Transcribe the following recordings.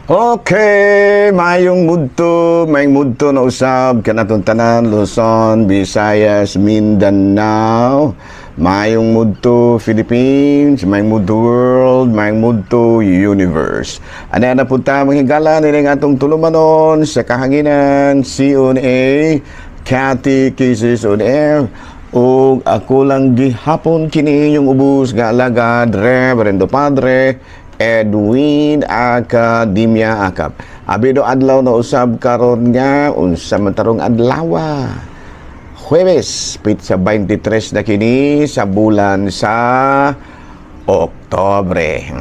Okay, mayong mudto na usab kanatong tanan, Luzon, Visayas, Mindanao, mayong mudto Philippines, mayong mudto world, mayong mudto universe. Ano na punta, mga higala, nining atong tulumanon sa kahanginan, CONA, Catechism on Air, ug ako lang gihapon kini inyong ubos nga alagad, Reverendo Padre Edwin Academia Akap. Abido adlaw na usab karon nga unsa man tarong adlaw. Huwebes, petsa 23 na kini sa bulan sa Oktobre.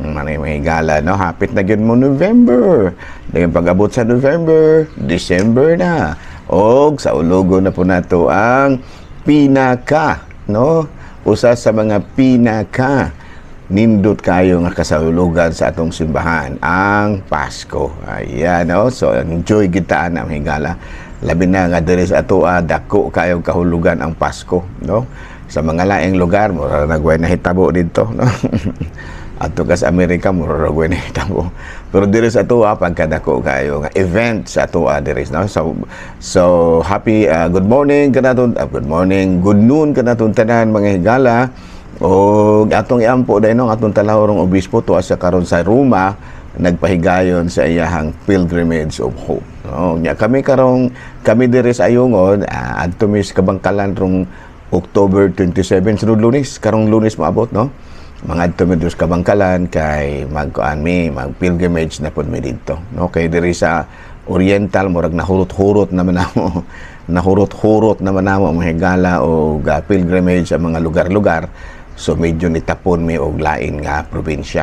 Manay may gala, no? Hapit na gyud mo November. Dayon pag-abot sa November, December na. Og sa ulogo na po nato ang pinaka, no? Usa sa mga pinaka nindot kayo nga kasahulugan sa atong simbahan, ang Pasko. Ayan, no? So, enjoy kita na, higala. Labi na nga diri sa atoa, dako kayo kahulugan ang Pasko, no? Sa mga laing lugar, mura nagway nahitabo dito, no? Ato ka sa Amerika, mura nagway nahitabo. Pero diri sa atoa, pagkadako kayo nga event sa atoa diri, no? So happy, good morning kanaton, good morning, good noon kanaton tanan, mga higala. O atong iampo dahil no, atong talahorong obispo tuwa sa karon sa Roma, nagpahigayon sa iyahang Pilgrimage of Hope. No, nya kami karong kami diri sa Ayungod, adto mi sa Kabangkalan rong October 27, sunod Lunes, karong Lunes moabot, no. Mangadto mi diri sa Kabangkalan kay magkuan mi, mag pilgrimage na pud mi didto, no? Kay diri sa Oriental murag nahurot-hurot naman namo. Nahurot-hurot naman namo, mga higala, og pilgrimage sa mga lugar-lugar. So medyo nitapon mi og lain nga probinsya.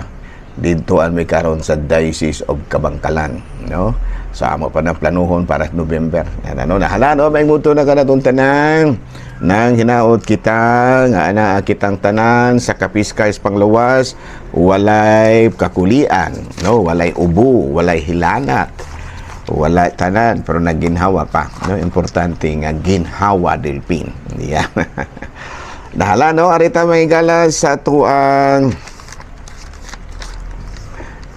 Didto an mi karon sa Diocese of Kabangkalan, no? So amo pa na planuhon para sa November. Yan, ano, nahala, no, may muto na kanatong tanan. Nang hinaot kita nga ana kitang tanan sa kapiskay sa panglawas, walay kakulian, no? Walay ubo, walay hilanat. Wala tanan pero nagginhawa pa, no? Importante nga ginhawa delpin. Yeah. Dahala, no, arita mga higala sa tuang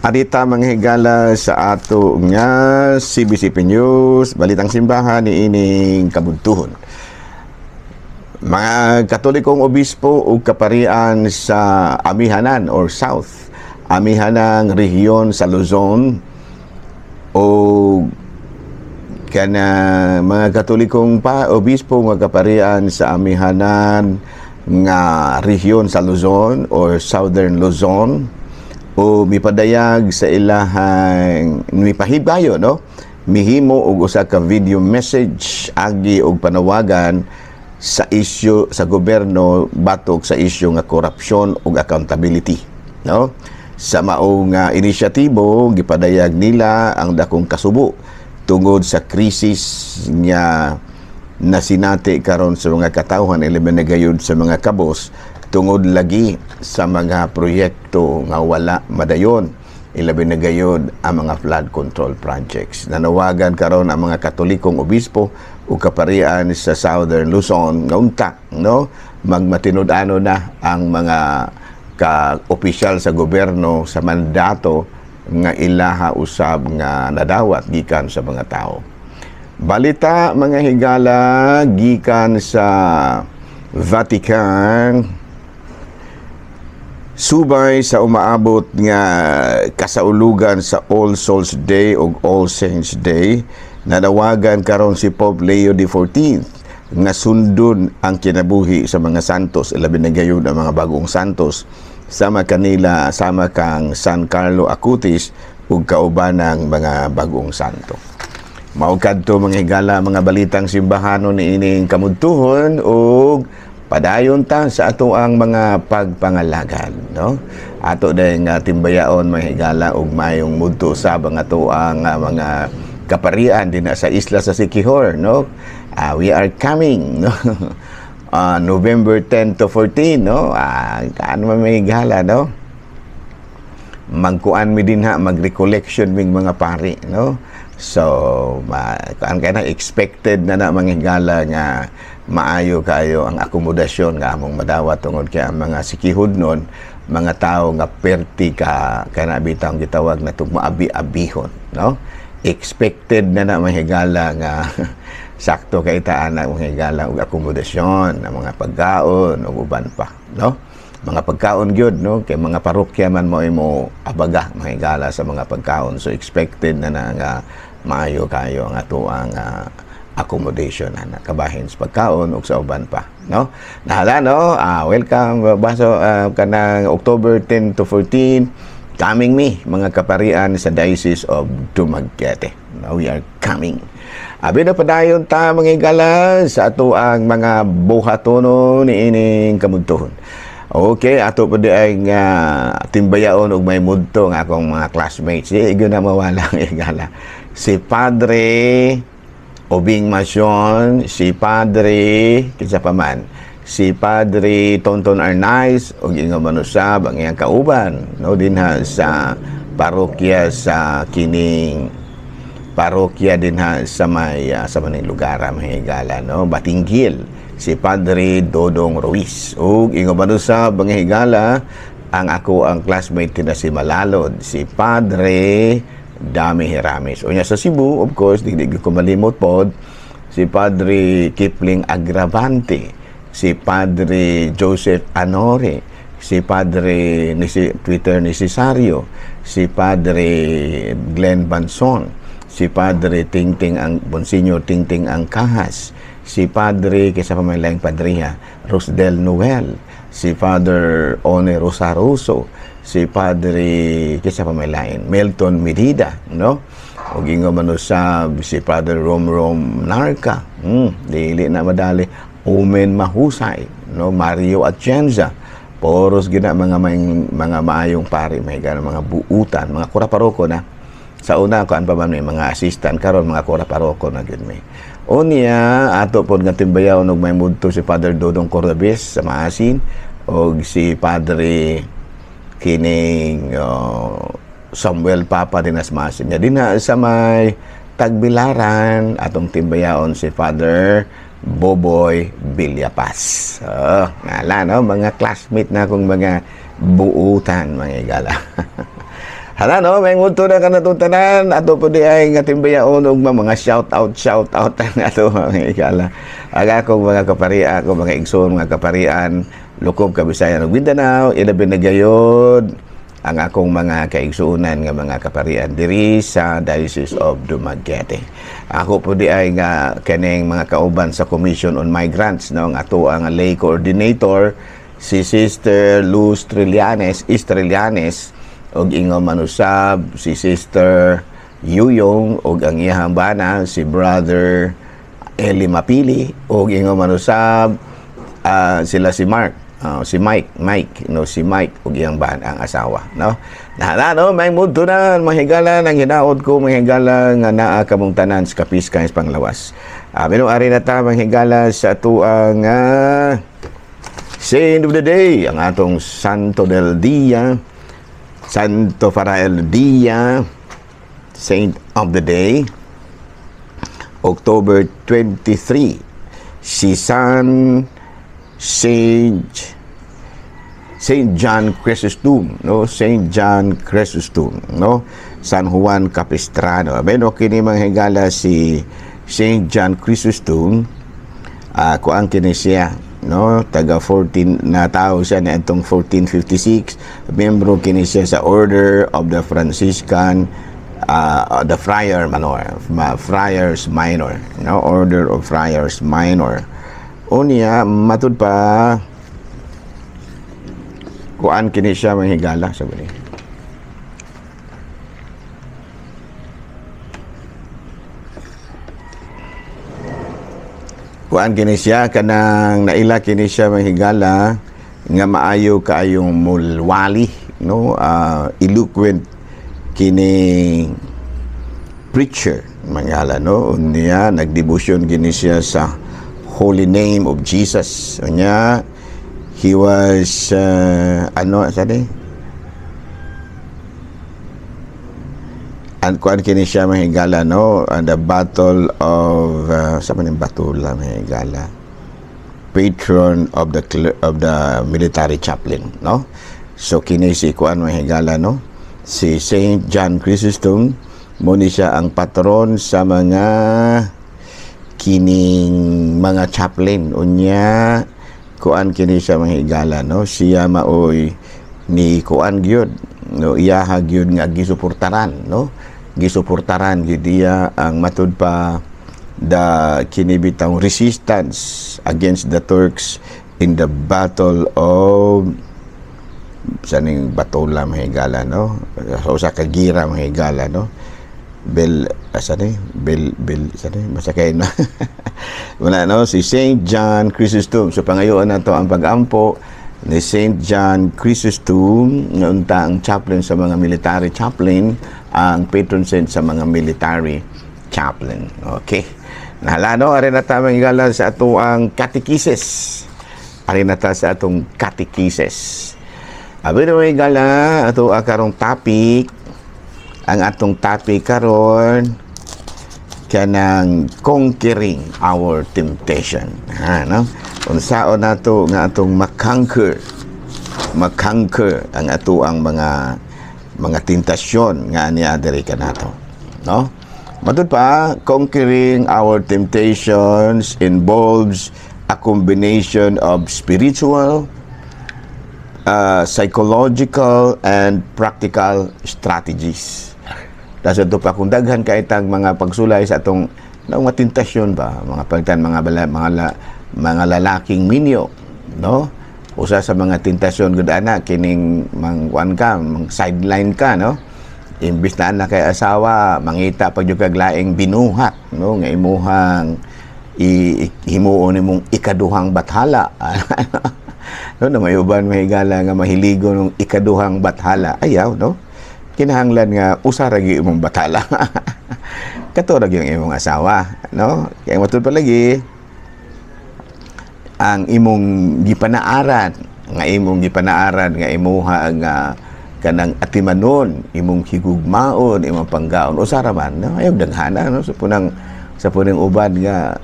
arita, mga higala, sa ato nga CBCP News, Balitang Simbahan ni ining kabuntuhon. Mga Katolikong obispo ug kaparian sa Amihanan or South Amihanang rehiyon sa Luzon o kana mga Katolikong pa obispo nga kaparian sa Amihanan nga rehiyon sa Luzon or Southern Luzon o mipadayag sa ilahang mipahibayo, no, mihimo og usa ka video message agi og panawagan sa isyu sa gobyerno batok sa isyu nga korupsyon ug accountability, no? Sa mao nga inisyatibo, gipadayag nila ang dakong kasubo tungod sa krisis nga nasinati karon sa mga katawhan, ilabi na gayud sa mga kabos, tungod lagi sa mga proyekto nga wala madayon, ilabi na gayud ang mga flood control projects. Nanawagan karon ang mga Katolikong obispo ug kaparian sa Southern Luzon nga unta, no, magmatinud-ano na ang mga ka-opisyal sa gobyerno sa mandato nga ilaha usab nga nadawat gikan sa mga tao. Balita, mga higala, gikan sa Vatican: subay sa umaabot nga kasaulugan sa All Souls Day o All Saints Day, nanawagan karon si Pope Leo XIV nga sundon ang kinabuhi sa mga santos, ilabi na gayud ang mga bagong santos sama kanila, sama kang San Carlo Acutis ug kaubanang mga bagong santo. Mao kadto, mga higala, mga balitang simbahanon niining kamudtuhon ug padayon ta sa ato ang mga pagpangalagad, no? Ato din nga timbayaon, mga higala, ug mayong mudto sa ang ato ang mga kaparian dinha sa isla sa Siquijor, no? We are coming, no? November 10 to 14, no? Ano man, may higala, no? Magkuan mi dinha, mag-recollection ming mga pari, no? So, kuan kay na expected na na, mga higala, nga maayo kayo ang akomodasyon nga among madawat tungod kay ang mga Sikihudnon. Mga tao nga perti ka kana bitaw gitawag na maabi-abihon, no? Expected na na, mga higala, nga sakto kay ta ana, mga higala, og akomodasyon, ang mga pagkaon ug uban pa, no? Mga pagkaon gyud, no, kay mga parokya man mo imo abaga, mga higala, sa mga pagkaon. So expected na na nga maayo kayo ang atoang accommodation ana, kabahin sa pagkaon ug sa uban pa, no? Nahala, no? Welcome baso kanang October 10 to 14, coming mi mga kaparian sa Diocese of Dumaguete. Now we are coming. Abi na padayon ta, mga higala, sa ato ang mga buhatono niining kamudtuhon. Okay, ato pa di ay nga timbayaon og may mudto ang akong mga classmates. Di gyud na mawala ang higala. Si Padre Obing Masyon, si Padre kinsa pa man, si Padre Tonton Arnaiz ug ingon man usab ang iyang kauban, no, dinha sa parokya sa kining parokya dinha sa may sa maning lugar, mga higala, no, Batinggil, si Padre Dodong Ruiz ug ingon man usab, mga higala, ang ako ang classmate na si Malalod, si Padre Dami Hiramis. Unya sa Cebu, of course, di ko malimot pod si Padre Kipling Agravante, si Padre Joseph Anore, si Padre ni si Twitter ni Cesario, si Padre Glenn Banson, si Padre Tingting ang Monsignor Tingting Angkahas, si Padre kaysa pa may laing padriha, Rosdel Noel, si Father One Rosaroso, si Padre kaysa pa may lain, Melton Medida, no? O ingon man usab si Father Rom Rom Narca, dili na madali, Omen Mahusay, no? Mario Atienza, poros gina mga may, mga maayong pari, may gana mga buutan, mga kura paroko na. Sa una kuan pa man may mga assistant, karon mga kura paroko na gyud may. Unya ato pod nga timbayaw og may mudto si Father Dodong Cordobes sa Maasin og si Padre kining Samuel Papa din sa Maasin. Nya dinha sa may Tagbilaran atong timbayaon si Father Boboy Villapas. Oh, ngala, no, mga classmate na akong mga buutan, mga igala. Hala, no, may mudto na kanatong tanan. Ato po di ay nga timbayaon og mga shout out, shout out ang ato, mga igala. Ang akong mga kaparian, ako mga igsoon, mga kaparian, lukob Kabisayan ug Mindanao, ilabi na gayod ang akong mga kaigsuonan nga mga kaparian diri sa Diocese of Dumaguete. Ako po di ay nga kining mga kauban sa Commission on Migrants, no, ang ato ang lay coordinator si Sister Luz Trillanes, Estrelianes, ug ingon man usab si Sister Yuyong ug ang iyang bana si Brother Eli Mapili, ug ingon man usab sila si Mark, si Mike Mike, no, si Mike ug iyang bana, ang asawa, no? Na, no, may mudto na, mga higala, nang hinaot ko, mga higala, nga naa kamong tanan sa kapis kay panglawas. Pero ari na ta, mga higala, sa atuang Saint of the Day, ang atong Santo del Dia, Santo para el Dia, Saint of the Day, October 23, si Saint John Chrysostom, no? Saint John Chrysostom, no? San Juan Capistrano. Bueno, kini, mga higala, si Saint John Chrysostom, kuan kini siya, no? Taga 14 na tao siya niadtong 1456. Membro kini siya sa Order of the Franciscan, the Friar Minor, Friars Minor, no? Order of Friars Minor. Unya, matud pa kuan kini siya, mga higala, sabi ni kuan kini siya, kanang naila kini siya, mga higala, nga maayo kaayong mulwali, no, eloquent kini preacher, mga higala, no? Unya nagdebosyon kini siya sa Holy Name of Jesus. Unya he was ano sabi an kuan kini siya, mga higala, no, and the battle of sa man batula, mga higala, patron of the military chaplain, no? So kini si kuan, mga higala, no, si Saint John Chrysostom mo ni siya ang patron sa mga kining mga chaplain. Unya kuan kini siya, mga higala, no, siya maoy ni kuan gyud, no, iyaha gyud nga gisuportaran, no, gisuportaran gyud iya ang matud pa the kini bitang resistance against the Turks in the Battle of sa ning Batola, mga higala, no, sa usa ka gira, mga higala, no, Bel asa ni Bel Bel sa ni basta kay na wala, no, si Saint John Chrysostom. So pangayoon nato ang pagampo ni Saint John Chrysostom nga unta ang chaplain sa mga military chaplain, ang patron saint sa mga military chaplain. Okay, nahala, no, ari na ta, mga higala, sa ato ang catechesis. Ari na ta sa atong catechesis. Abi na, mga higala, ato ang karong topic. Ang atong topic karon kanang conquering our temptation ha, no? Unsaon nato nga atong makonquer ang ato ang mga tentasyon nga niya diri kanato, no? Matud pa, conquering our temptations involves a combination of spiritual, psychological and practical strategies. Tapos ito pa, kung daghan kay tag mga pagsulay sa atong na mga tentasyon ba, mga pagtan mga bala, mga la, mga lalaking minyo, no? Usa sa mga tentasyon gud ana kining mangkuan ka, mang sideline ka, no? Imbis na ana kay asawa, mangita pag kag laing binuhat, no, nga imuhang himuon nimong ikaduhang bathala, no, na may uban, mahigala, nga mahiligo nung ikaduhang bathala. Ayaw, no? Kinahanglan nga usa ra gyud imong bathala. Kato ra gyud ang imong asawa, no? Kaya matud pa lagi ang imong gipanaaran nga imuha nga kanang atimanon, imong higugmaon, imong panggaon, usa ra man, no? Ayaw daghana, no? Sa punang uban nga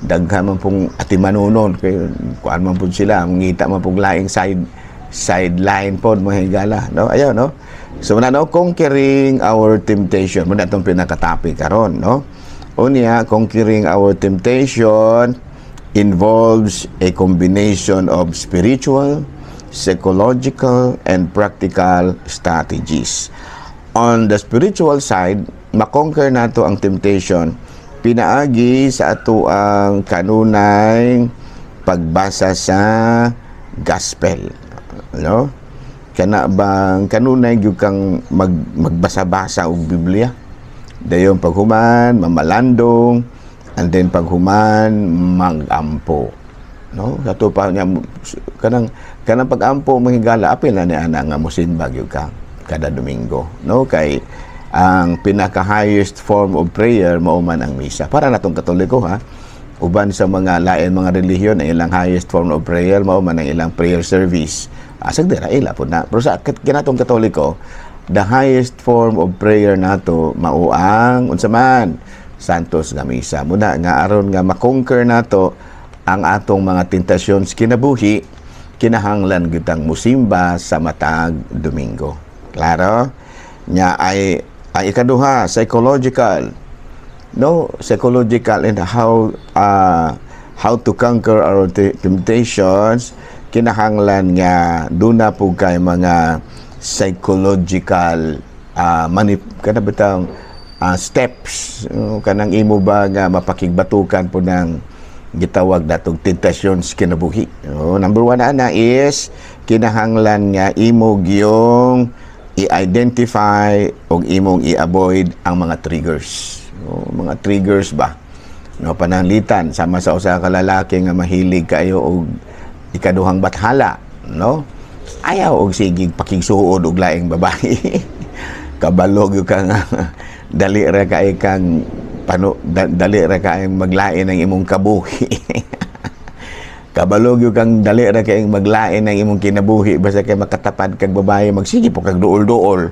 daghan man pong atimanonon kay kuan man pud sila, mangita man pong laing sideline pod, mga higala, no? Ayaw, no? So na, no, conquering our temptation mo na itong pinaka-topic karon, no? Unya, conquering our temptation involves a combination of spiritual, psychological and practical strategies. On the spiritual side, makonquer nato ang temptation pinaagi sa ato ang kanunay pagbasa sa gospel, no? Kana bang kanunay gyud kang magbasa-basa og Biblia, dayon paghuman mamalandong, and then paghuman magampo, no? Kato pa niya kanang pag-ampo, mga higala, apil na ni ana nga musimba gyud ka kada Domingo, no? Kay ang pinaka highest form of prayer mao man ang misa para natong Katoliko ha. Uban sa mga lain mga relihiyon, ang ilang highest form of prayer mao man ang ilang prayer service. Asag dira ila po na, pero sa kinatong Katoliko, the highest form of prayer nato mao ang unsa man? Santos nga misa. Muna nga aron nga makonquer nato ang atong mga tentasyon sa kinabuhi, kinahanglan kitang musimba sa matag Domingo. Klaro? Nya ay ang ikaduha, psychological, no? Psychological and how to conquer our temptations, kinahanglan nga duna po kay mga psychological manip kana bitang steps, no? Kanang imo ba nga mapakigbatukan po ng gitawag natong tentasyon sa kinabuhi. No, number one ana is kinahanglan nga imo gyung i-identify o imong i-avoid ang mga triggers. No, mga triggers ba? No, pananglitan sama sa usa ka lalaki nga mahilig kayo og ikaduhang bathala, no? Ayaw og sigig pakigsuod og laing babae. Kabalo gyud ka nga dali ra kay kang pano, dali ra kay maglain ang imong kabuhi. Kabalo gyud kang dali ra kay maglain ang imong kinabuhi basta kay makatapad kag babae, magsige po kag duol-duol.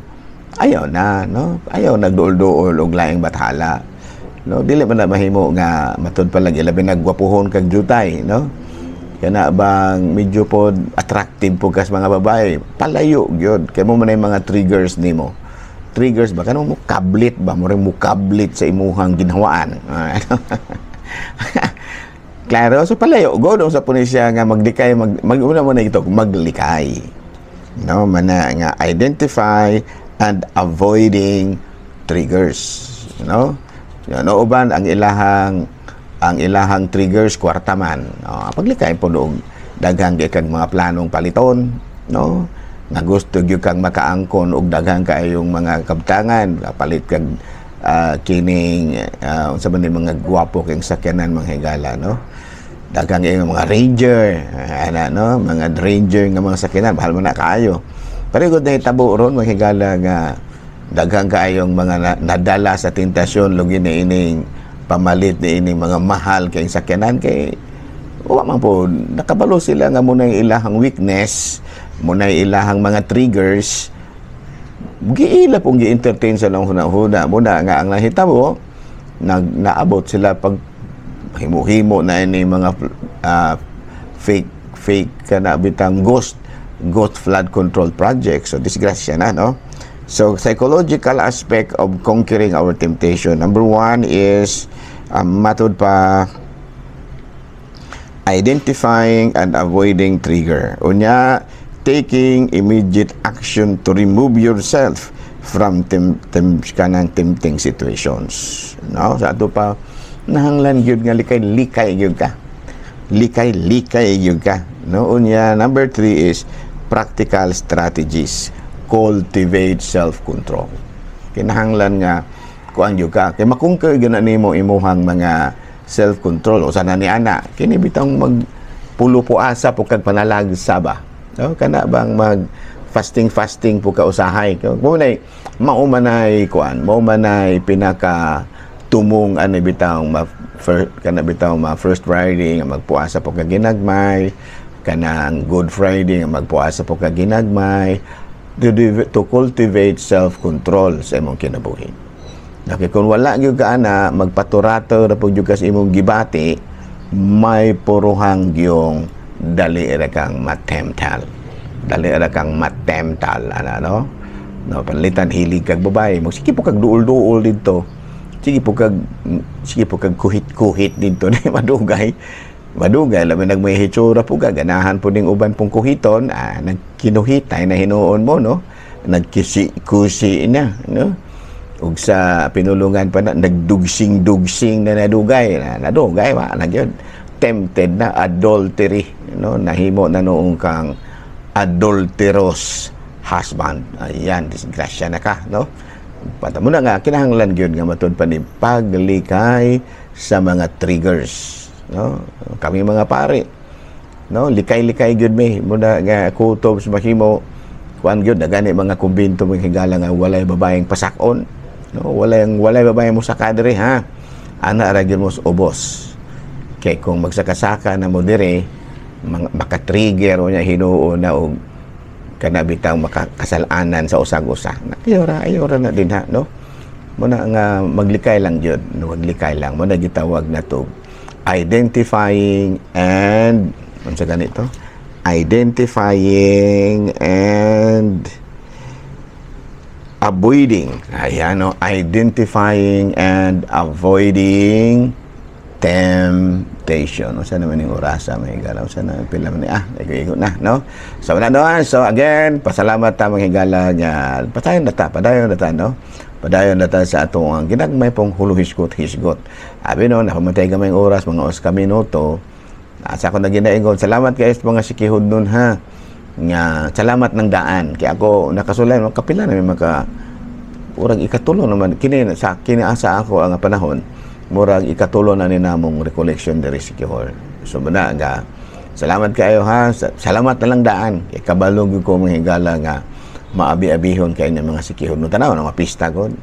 Ayaw na, no? Ayaw nagduol-duol og laing bathala. No, dili man na mahimo nga matud pa lang, ilabi na gwapuhon kag jutay, no? Kana bang medyo pod attractive po kas mga babae, palayo gyud kay mao man ay mga triggers nimo. Triggers ba, kanang mo kablit ba, mo mo kablit sa imuhang ginhawaan. Klaro, so palayo go sa po ni siya nga maglikay, mag, mag una mo na ito maglikay, no? Mana nga identify and avoiding triggers, no? No, uban ang ilahang triggers kwarta man, no? Paglikay po og daghang kag mga planong paliton, no, nga gusto gyud kang makaangkon og daghang kaayong mga kabtangan, palit kag kining unsa man ni mga gwapo kay sakyanan, mga higala, no? Daghang kayong mga Ranger ana, no? Mga Ranger nga mga sakyanan, mahal mo na kaayo. Pero gud nahitabo ron, mga higala, nga daghang kaayong mga nadala sa tentasyon lugi na ining pamalit ni ining mga mahal kay sakyanan, kay wa man po nakabalo sila nga muna yung ilahang weakness, muna yung ilahang mga triggers. Giila pong gi-entertain sa lang huna-huna muna nga ang nahitabo, naabot sila pag himo-himo na ini mga fake fake kana bitang ghost ghost flood control project. So disgrasya na, no? So psychological aspect of conquering our temptation, number one is matud pa identifying and avoiding trigger. Unya, taking immediate action to remove yourself from tem, tem kanang tempting situations, no? Sa ato pa, nahanglan gyud nga likay likay gyud ka, likay likay gyud ka, no? Unya, number three is practical strategies: cultivate self-control. Kinahanglan nga kuan gyud ka kay ma-conquer gyud na nimo imuhang mga self-control. O sana ni ana kini bitang mag pulo po asa po kag panalagsa ba, no? Kana bang mag fasting fasting po ka usahay mo nay mao man ay kuan, mao man ay pinaka tumong ano bitaw ma first, kana bitaw ma First Friday nga magpuasa po ka ginagmay, kanang Good Friday nga magpuasa po ka ginagmay, to cultivate self-control sa imong kinabuhi. Okay, kung wala gyud ka ana, magpaturato ra pud gyud ka sa imong gibati, may puruhang gyung dali ra kang matemtal. Dali ra kang matemtal ana, no? No, panlitan hilig kag babae, magsige po kag duol-duol didto. Sige po kag kuhit-kuhit didto ni madugay. Madugay labi nag may hitsura po ka, ganahan po ning uban pong kuhiton, nagkinuhitay na hinuon mo, no? Nagkisi-kusi na, no? Ug sa pinulungan pa na nagdugsing-dugsing na nadugay na nadugay wa na gyud, tempted na, adultery, no? Nahimo na noong kang adulterous husband. Ayan, disgrasya na ka, no? Pata mo na nga kinahanglan gyud nga matud pa ni paglikay sa mga triggers, no? Kami mga pare, no, likay-likay gyud mi muna nga kutob sa mahimo kuan gyud na gani mga kumbinto, mga higala, nga walay babaeng pasakon, no? Walay babaeng mosaka diri ha, ana ra gyud mo sa ubos, kay kung magsakasaka na mo dire, maka-trigger o niya hinuon na og kana bitang makakasalanan sa usag-usa. Ayaw ra, ayaw ra na din ha, no? Muna nga maglikay lang gyud, no? Maglikay lang mo na gitawag na to identifying and unsa ganito, identifying and avoiding. Ayan, no? Identifying and avoiding temptation. Unsa naman yung orasa, may higala? Unsa na pila man ni? Ah, igo na, no? So, wala no? So, again, pasalamat ta, mga higala niya. Patayon na ta, padayon na ta, no? Padayon na ta sa atong ang ginagmay pong huluhisgot, hisgot. Abi no, napamatay gamay oras, mga os ka minuto. Asa ko na ginaingon, salamat kayo sa mga sikihod nun ha. Nga, salamat ng daan. Kaya ako nakasulay, kapila na may maka urag ikatulo naman kini sa kini asa ako ang panahon, murag ikatulo na ni namong recollection diri sa Siquijor. So muna nga salamat kayo ha. Salamat na lang daan kay kabalo gyud ko, mga higala, nga maabi-abihon kay ng mga Siquijor no. Tanaw na mapista god,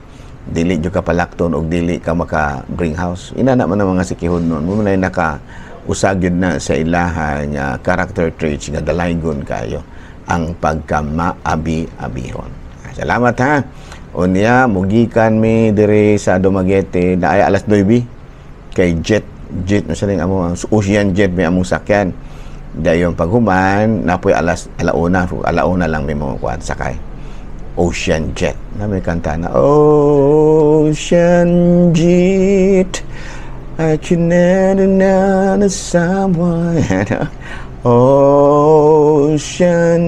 dili jud ka palakton og dili ka maka bring house inana man ang mga Siquijor noon mo na naka usag gyud na sa ilaha nga character traits nga dalaygon kayo ang pagka maabi-abihon. Salamat ha. Unya, mugikan mi diri sa Dumaguete na ay alas 9 kay jet jet no sa ning amo ang Ocean Jet may among sakyan. Dayon paghuman, napoy alas alauna, alauna lang may mga kuan sakay. Ocean Jet. Na may kanta na Ocean Jet. I can never know someone. Ocean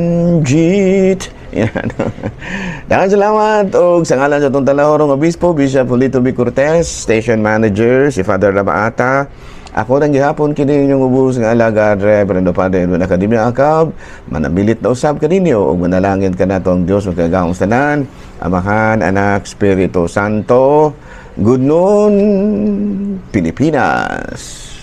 Jet. Yan. Daghang salamat og sa ngalan sa atong talahorong obispo, Bishop Julito B. Cortez, Station Manager, si Father Rabaata. Ako nang gihapon kini inyong ubos nga alagad, Reverendo Padre Edwin Academia Acab. Manabilit na usab kaninyo ug manalangin kanato ang Dios makagagahom tanan, Amahan, Anak, Espiritu Santo. Good noon, Pilipinas.